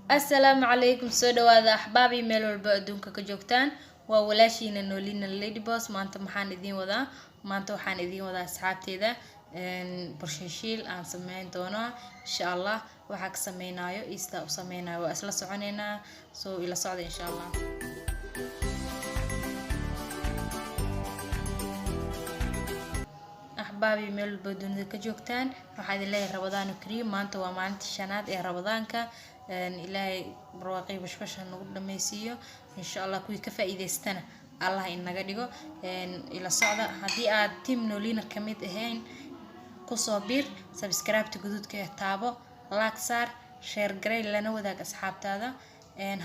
Asalaamu calaykum, soo dhawaada axbaabi meel walba adduunka ka joogtaan. Waa walaashiina Noolina Lady Boss. Maanta maxaan idiin wadaa? Maanta waxaan idiin wadaa, asxaabteeda, burshiishiil aan sameyn doono insha Allah. Waxaa ka sameynayo iyo sidaa u sameynayo waa isla soconeynaa, soo ila socda insha Allah. Axbaabi meel walba dunida ka joogtaan, waxaa idin leeyahay Rabadaanu kariim. Maanta waa maalinta shanaad ee Rabadaanka. Ilaahay barwaaqii bashbasha nagu dhammaysiiyo insha Allah, kuwii ka faa'iidaystana Allah inaga dhigo. Ila socda. Haddii aad team Noolina kamid ahayn, kusoo bir, subscribe-ta guduudka ee taabo, like saar, share garay, lana wadaag asxaabtaada.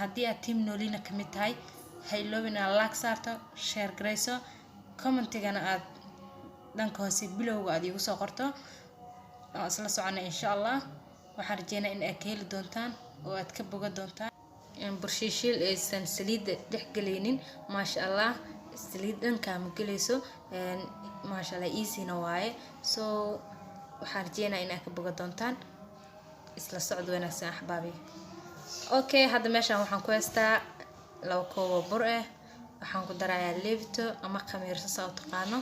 Haddii aad team Noolina kamid tahay, ha iloobin inaad like saarto, share garayso, commentigana aad dhanka hoose bilowga aad iigu soo qorto. Oo isla socona insha Allah. Waxaan rajeynaa in aad ka heli doontaan oo aad ka boga doontaan burshiishiil aysan saliidda dhex gelaynin. Maasha Allah, saliid dhankaa ma gelayso, maasha Allah, easyna waaye. So waxaan rajeynaa in aad ka boga doontaan. Isla socod wanaagsan, axbaabi. Okay, hadda meeshaan waxaan ku haystaa 2 koob oo bur ah. Waxaan ku darayaa leevito ama khamiirso saa u taqaano,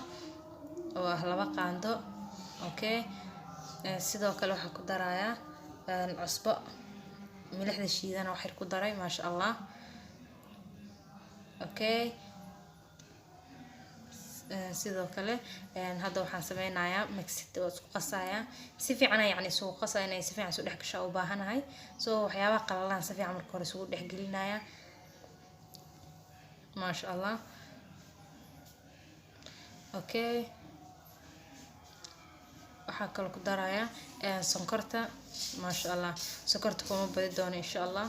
oo ah 2 qaando. Okay, sidoo kale waxaan ku darayaa cusbo, milixda shiidana waxyar ku daray, maasha Allah. Okay, sidoo kale hadda waxaan sameynayaa mixed oo isku qasayaa si fiican, yacni isugu qasaya inay si fiican isu dhex gasho u baahanahay. So waxyaabaha qalalan si fiican marka hore isugu dhex gelinaya, maasha Allah. Okay, waxaa kaloo ku darayaa sonkorta, maasha Allah. Sonkorta kuma badi doono insha Allah.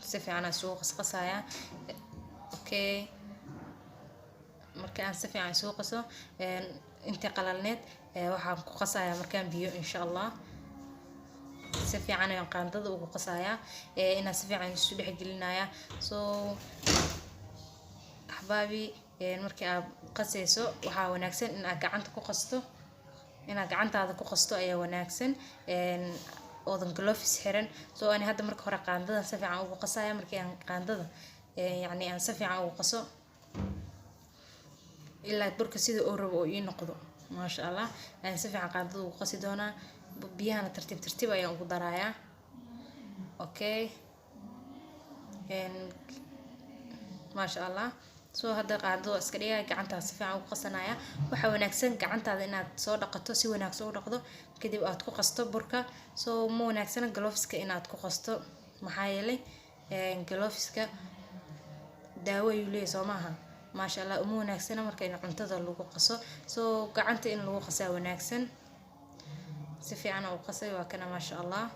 Si fiican aan isugu qasqasayaa. Okay, marka aan si fiican isugu qaso intii qalalneed, waxaan ku qasayaa markaan biyo insha Allah. Si fiican ayaan qaandada ugu qasayaa, inaan si fiican isu dhex gelinayaa. So axbaabi, markii aad qasayso, waxaa wanaagsan in aad gacanta ku qasto. Inaad gacantaada ku qasto ayaa wanaagsan oodan gloves xiran. So ani hadda marka hore qaandadan si fiican ugu qasaya. Markii aan qaandada, yacni, aan si fiican ugu qaso ilaa burka sida uu rabo oo ii noqdo, maasha Allah, ayaan si fiican qaandada ugu qasi doonaa. Biyahana tartiib tartiib ayaan ugu darayaa. Okay, maasha Allah. So hadda qaandada waa iska dhigaya, gacantaada si fiican ugu qasanaya. Waxaa wanaagsan gacantaada inaad soo dhaqato, si wanaagsan u dhaqdo, kadib aad ku qasto burka. So ma wanaagsana gloveska inaad ku qasto, maxaa yeelay gloveska daawo ayuu leeyahay, soo maaha? Maasha Allah, uma wanaagsana marka in cuntada lagu qaso. So gacanta in lagu qasaa wanaagsan. Si fiican u qasay, waa kana, maasha Allah.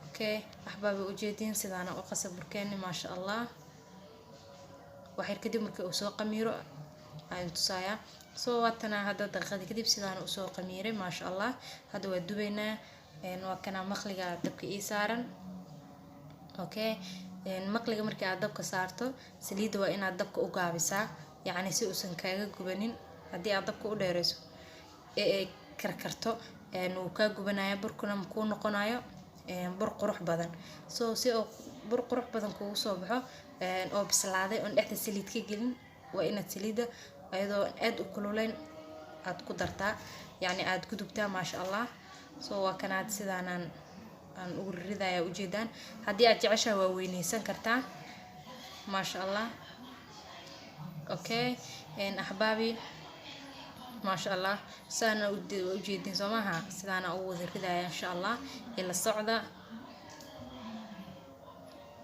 Okay, waxbaaba ujeediin, sidaana u qasa burkeeni, maasha Allah. Waxyar kadib markii uu soo qamiiro ayaan tusayaa. So waatana hadda daqiiqadii kadib sidaana usoo qamiiray, maasha Allah. Hadda waa dubaynaa. Waa kana maqliga dabka ii saaran. Okay, maqliga markii aad dabka saarto, saliidda waa inaad dabka u gaabisaa, yacni si uusan kaaga gubanin. Haddii aad dabka u dheereyso ee ay karkarto, wuu kaa gubanaya, burkuna makuu noqonayo bur qurux badan. So si uu bur qurux badan kugu soo baxo oo bislaaday oon dhexda saliid ka gelin, waa inaad saliidda ayadoo aad u kululeyn aad ku dartaa, yacni aad ku dubtaa, maasha Allah. So waa kanaad sidaanaan aan ugu ridaya, ujeedaan. Haddii aad jeceshahay, waa weyneysan kartaa, maasha Allah. Okay, axbaabi, maasha Allah, saana ujeedin, soo maaha? Sidaana ugu wada ridaya insha Allah. Ila socda.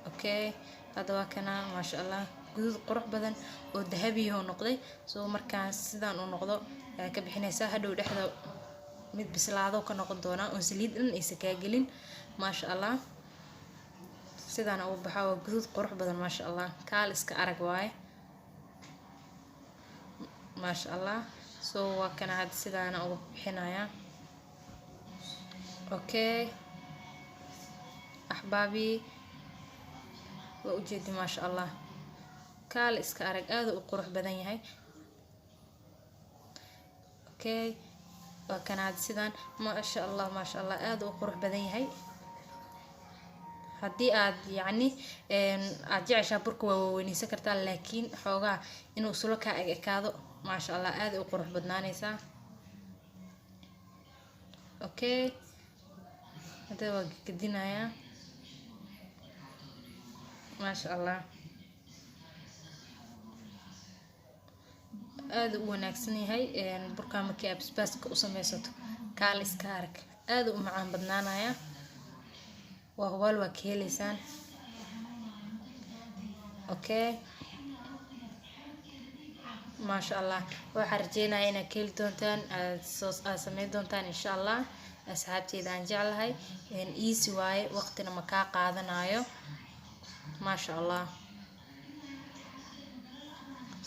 Okay, hadda waa kana, maasha Allah, guduud qurux badan oo dahabiyaho noqday. So markaan sidaan uu noqdo ayaa ka bixinaysaa. Hadhow dhexda mid bislaado ka noqon doonaa oon saliid dhan aysan kaa gelin, maasha Allah. Sidaana ugu baxaa, waa guduud qurux badan, maasha Allah, kaal iska arag waaye, maasha Allah. So waa kana, hadda sidaana ugu bixinayaa. Okay, axbaabi, waa ujeedi, maasha Allah, kaal iska arag, aada u qurux badan yahay. Okay, waa kanaad sidaan, maasha Allah, maasha Allah, aada u qurux badan yahay. Haddii aad yacni aad jeceshaa burka waa waaweyneysan kartaa, laakiin xoogaa inuu sulo kaa eg ekaado, maasha Allah, aad u qurux badnaanaysaa. Okay, hadda waa gadinayaa, maasha Allah, aada u wanaagsan yahay burkaa. Markii aad basbaaska u sameysato, kaal iska arag, aada u macaan badnaanaya, waa hubaal, waa ka heleysaan. Okay, maasha Allah, waxaan rajeynaya inaad ka heli doontaan, aad soo aad sameyn doontaan insha Allah. Asxaabteyda aan jeclahay, easy waaye, waqtina ma kaa qaadanayo, maasha Allah.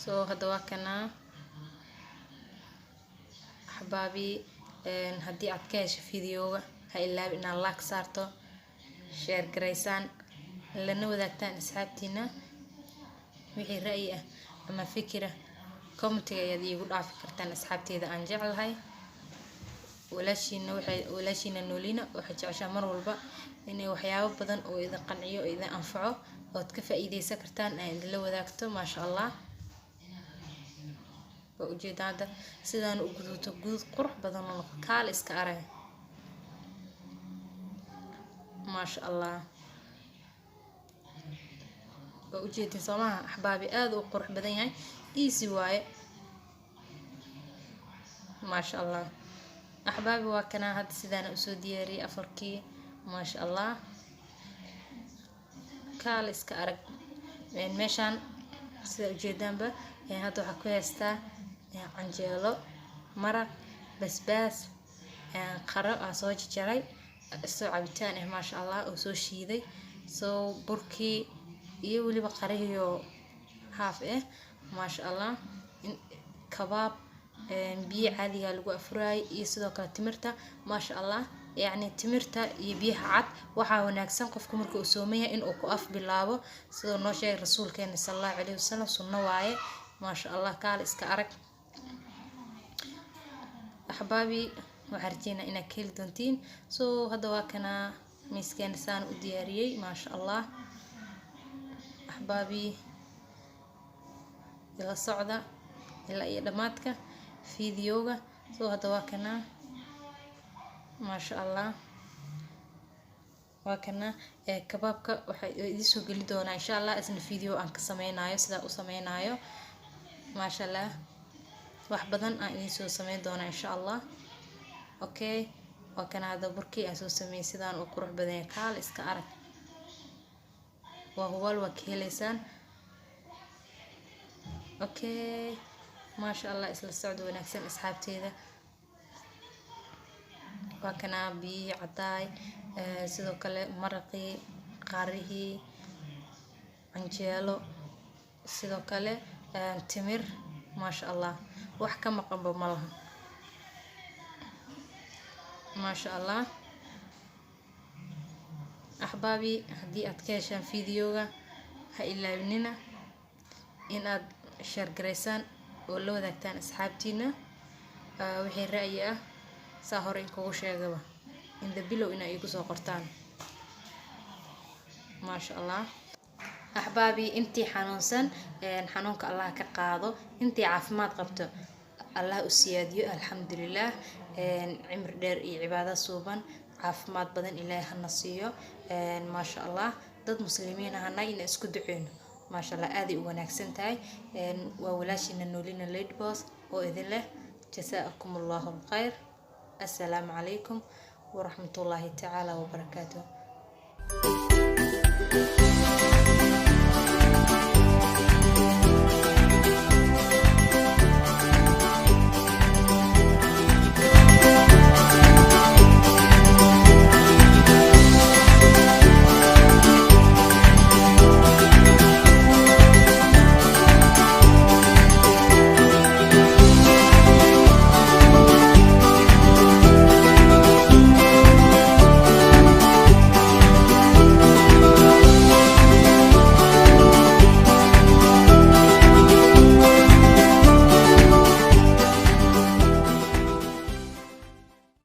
So hadda waa kanaa, axbaabi. Haddii aad ka hesho videoga, ha ilaabi inaad like saarto, share garaysaan, lana wadaagtaan asxaabtiina. Wixii ra'yi ah ama fikira commentiga ayaad iigu dhaafi kartaan. Asxaabteyda aan jeclahay, walaashiina waxay walaashiina Noolina waxay jeceshaa mar walba inay waxyaabo badan oo idin qanciyo oo idin anfaco ood ka faa'iideysan kartaan ay idinla wadaagto, maasha Allah. Waa ujeedaa hadda sidaan u guduuto, guduud qurux badan oo kaal iska arag, maasha Allah. Waa ujeedin soomaha, axbaabi? Aada u qurux badan yahay, easy waaye, maasha Allah. Axbaabi, waa kanaa hadda sidaana usoo diyaariyay afarkii, maasha Allah, kaal iska arag. Meeshaan sida ujeedaanba hadda waxaa ku haystaa canjeelo, maraq, basbaas, qaro aa soo jarjaray, soo cabitaan ah, maasha Allah, oo soo shiiday. Soo burkii iyo weliba qarihiyo haaf ah, maasha Allah, kabaab, biyo caadiga lagu afuraayay, iyo sidoo kale timirta, maasha Allah. Yacni timirta iyo biyaha cad waxaa wanaagsan qofku marka uu sooman yahay inuu ku af bilaabo, sidoo noo sheegay rasuulkeena sala Allahu calayhi wasalam, sunno waaye, maasha Allah, kaal iska arag. Axbaabi, waxaan rajeynaa inaad ka heli doontiin. So hadda waa kanaa miiskeena saan u diyaariyey, maasha Allah. Axbaabi, ila socda ilaa iyo dhammaadka videoga. So hadda waa kanaa, maasha Allah, waa kana kabaabka. Waxaa idiin soo geli doonaa insha Allah isna video aan ka sameynayo, sidaa u sameynayo, maasha Allah. Wax badan aan idiin soo sameyn doonaa insha Allah. Okay, waa kana hadda burkii aan soo sameeyey, sidaan u qurux badan yahay, kaal iska arag, waa hubaal, waa ka heleysaan. Okay, maasha Allah, isla socod wanaagsan, asxaabteeda. Waa kanaa biyihii cadaay, sidoo kale maraqii, qarihii, canjeelo, sidoo kale timir, maasha Allah, wax ka maqanba ma laha, maasha Allah. Axbaabi, haddii aad ka heshaan videoga, ha ilaawinina in aad share garaysaan oo la wadaagtaan asxaabtiina. Wixii ra'yi ah, saa hore in kugu sheegaba, in the below inaa iigu soo qortaan, maasha Allah. Axbaabi, intii xanuunsan xanuunka Allah ka qaado, intii caafimaad qabto Allah u siyaadiyo. Alxamdulilah, cimri dheer iyo cibaado suuban, caafimaad badan Ilaahay hana siiyo, maasha Allah. Dad muslimiin ahana ina isku duceyno, maasha Allah, aaday u wanaagsan tahay. Waa walaashiina Noolina Ladybos oo idin leh jasaakum Allahu alkhayr. Assalaamu calaykum waraxmatullaahi tacaala wabarakaatuh.